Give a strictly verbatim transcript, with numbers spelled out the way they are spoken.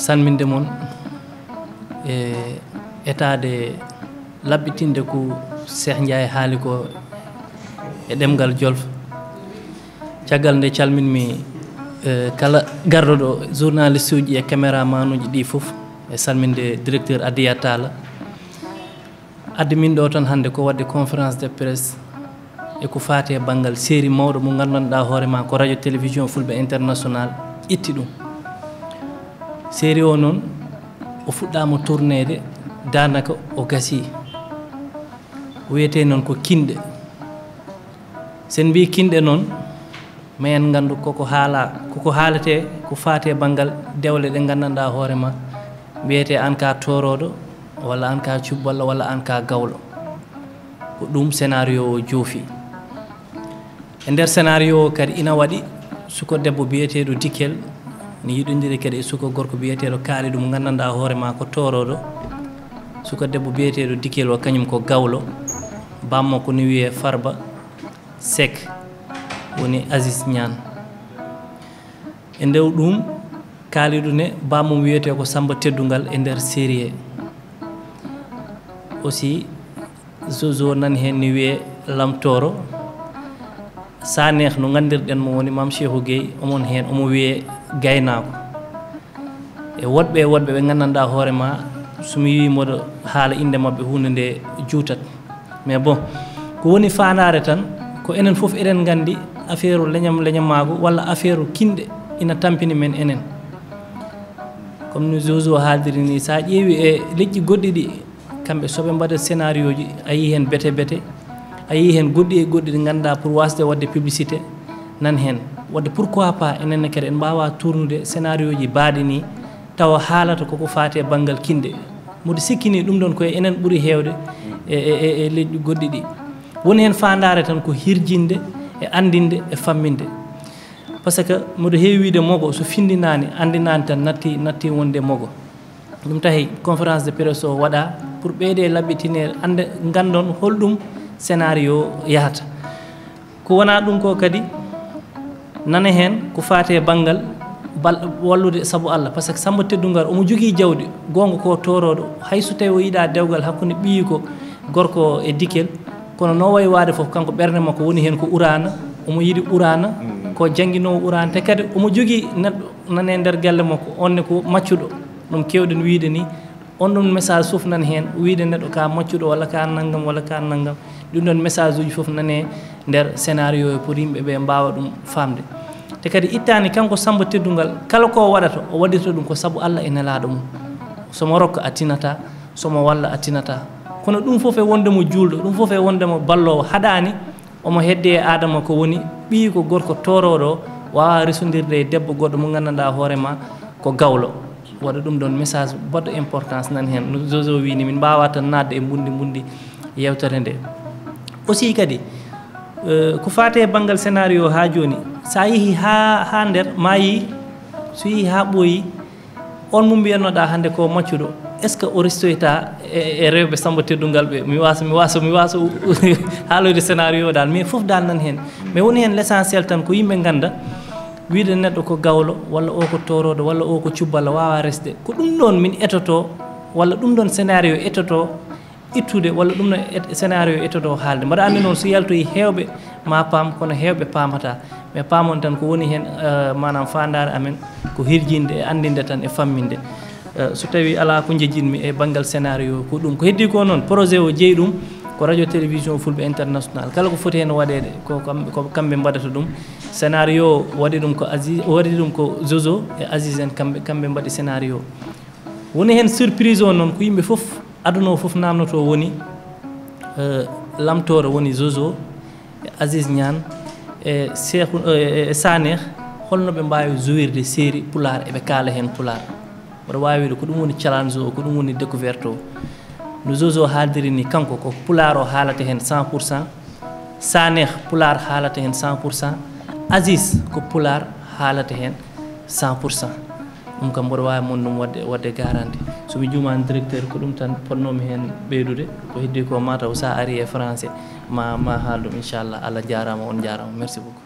Salminde mon e etaade laɓɓitinde ko Cheikh Ndiaye haali ko e ɗemngal Jolof. Caggal nde calminmi, eh, kala garɗo ɗo, journaliste uji e caméraman uji ɗi fof, e salminde directeur Adiya Talla. Addi min ɗo tan hannde ko waɗde conférence de presse e ko faati e banngal série mawɗo mo nganndanɗaa hoore ma ko Radio Télévision Fulɓe International itti ɗum. Série o noon, o fuɗɗaama tourneede, daanaka o gasii. O wiyetee noon ko Kinɗe. Sen mbii Kinɗe noon, ma en nganndu koko haala, koko haaletee, ko faati e banngal dewle ɗe nganndanɗaa hoore ma, wiyetee aan ka toorooɗo, walla aan ka cubballa, walla aan ka gawlo. Ko ɗum scénario o joofi. E nder scénario o kadi ina waɗi suko debbo biyeteeɗo Dikel, ne yiɗondiri kadi e suko gorko biyeteeɗo Kaalidu mo nganndanɗaa hoore ma ko toorooɗo. Suko debbo biyeteeɗo Dikel o, kañum ko gawlo. Bammakko ne wiyee Farba Seck, woni Aziz Niane. E nder ɗum, Kaalidu ne, bamum wiyetee ko Samba Teddungal e nder série. Aussi, Jojo nani heen ne wiyee Lam Tooro. Saneex no nganndirɗen mo woni Maam Cheikhou Gueye, omon heen omo wiyee Gaynaako. E woɗɓe e woɗɓe ɓe nganndanɗaa hoore ma, so mi yii mboɗo haala innde maɓɓe, huunde nde juutat. Mais bon, ko woni faandaare tan, ko enen fof eɗen nganndi affaire leñam leñamaagu walla affaire kinɗe ina tampini men enen. Comme no Jojo haaldiri ni, so a ƴeewi e leƴƴi goɗɗi ɗi, kamɓe so ɓe mbaɗa scénario ji, a yii heen bete bete, a yii heen goɗɗi e goɗɗi ɗi ngannduɗaa pour waasde waɗde publicité nan heen. Waɗde pourquoi pas enen ne kadi en mbaawa tournude scénario ji baaɗi ni, tawa haalata koko faati e banngal kinɗe. Mboɗo sikki ni ɗum ɗoon ko e enen ɓuri heewde e, e, e, e leƴƴi goɗɗi ɗi. Woni heen faandaare tan ko hirjinde e anndinde e famminde. Par ce que mboɗo heewi wiide mogo so finndinaani, anndinaani tan natti, natti wonde mogo. Ɗum tahi conférence de presse o waɗa pour ɓeyde laɓɓitineede, annde, nganndon holɗum scénario yahata. Ko wonaa ɗum ko kadi nane heen ko faati e banngal bal-, wallude sabu Allah. Par ce que Samba Teddungal omo jogii jawdi, goonga ko toorooɗo, hay so tawi o yiɗaa dewgal hakkunde ɓiyiiko gorko e Dikel, kono no wayi waade fof, kanko ɓernde makko woni heen ko uraana, omo yiɗi uraana, ko jannginoowo uraana, te kadi omo jogii neɗɗo nane nder galle makko, on ne ko maccuɗo, ɗum keewɗen wiyde ni, on ɗum message fof nan heen, wiyde neɗɗo ka maccuɗo walla ka nanngam walla ka nanngam, ɗum ɗon message uji fof nane nder scénario o pour yimɓe ɓe mbaawa ɗum faamde. Te kadi ittaani kanko Samba Teddungal, kala ko o waɗata, o waɗirta ɗum ko sabu Allah e nelaaɗo mum. So mo rokka a tinata, so mo walla a tinata. Kono ɗum fof e wonde mo juulɗo, ɗum fof e wonde mo balloowo, haɗaani omo heddi e Adama ko woni ɓiyiiko gorko toorooɗo o, waawa resondirde e debbo goɗɗo mo nganndanɗaa hoore ma ko gawlo. Waɗa ɗum ɗon message baɗɗo importance nan heen. No Jojo wii ni, min mbaawa tan naatde e mbundi mbundi yewtere nde. Aussi kadi, eh, ko faati e banngal scénario haa jooni, so a yehi haa, haa nder, ma yii, so yehi haa ɓooyi, on mo mbiyatnoɗaa hannde ko maccuɗo, est-ce que o restoyta e, e rewɓe Samba Teddungal ɓe? Mi waasa, mi waasa, mi waasa haaloyde scénario o dal, mais fof dal nan heen. Mais woni heen l'essentiel tan ko yimɓe ngannda, wiyde neɗɗo ko gawlo, walla o ko toorooɗo, walla o ko cubballa, waawa resde. Ko ɗum ɗoon min etoto, walla ɗum ɗoon scénario etoto, ittude, walla ɗum no et-, scénario ettoto haalde. Mboɗo anndi noon so yaltoyi heewɓe ma paam, kono heewɓe paamata. Mais paamon tan ko woni heen, eh, maanaam faandaare amen ko hirjinde e anndinde tan e famminde. Eh, so tawii alaa ko njejjinmi e banngal scénario, ko ɗum. Ko heddii ko noon, projet o jeyi ɗum ko Radio Télévision Fulɓe International. Kala ko foti heen waɗeede, ko kam-, ko kamɓe mbaɗata ɗum. Scénario o waɗi ɗum ko Aziz, o waɗi ɗum ko Jojo e Aziz en, kamɓe, kamɓe mbaɗi scénario. Woni heen surprise o noon ko yimɓe fof, aduna o fof naamnotoo woni, eh, Lam Tooro woni Jojo, e Aziz Niane, e Cheikhou, e, e, e Sanekh, holno ɓe mbaawi jouirde série pulaar, eɓe kaala heen pulaar. Mboɗo waawi wiide ko ɗum woni challenge o, ko ɗum woni découverte o. No Jojo haaldiri ni, kanko ko pulaar o haalata heen cent pour cent, Sanekh pulaar haalata heen cent pour cent, Aziz ko pulaar haalata heen cent pour cent. Ɗum kam mboɗo waawi mon ɗum waɗde, waɗde garanti. So mi juumaani directeur, ko ɗum tan potnoomi heen ɓeydude. Ko heddii ko mataw so a arii e français, ma, ma haal ɗum, inchallah. Allah jaaraama, on jaaraama. Merci beaucoup.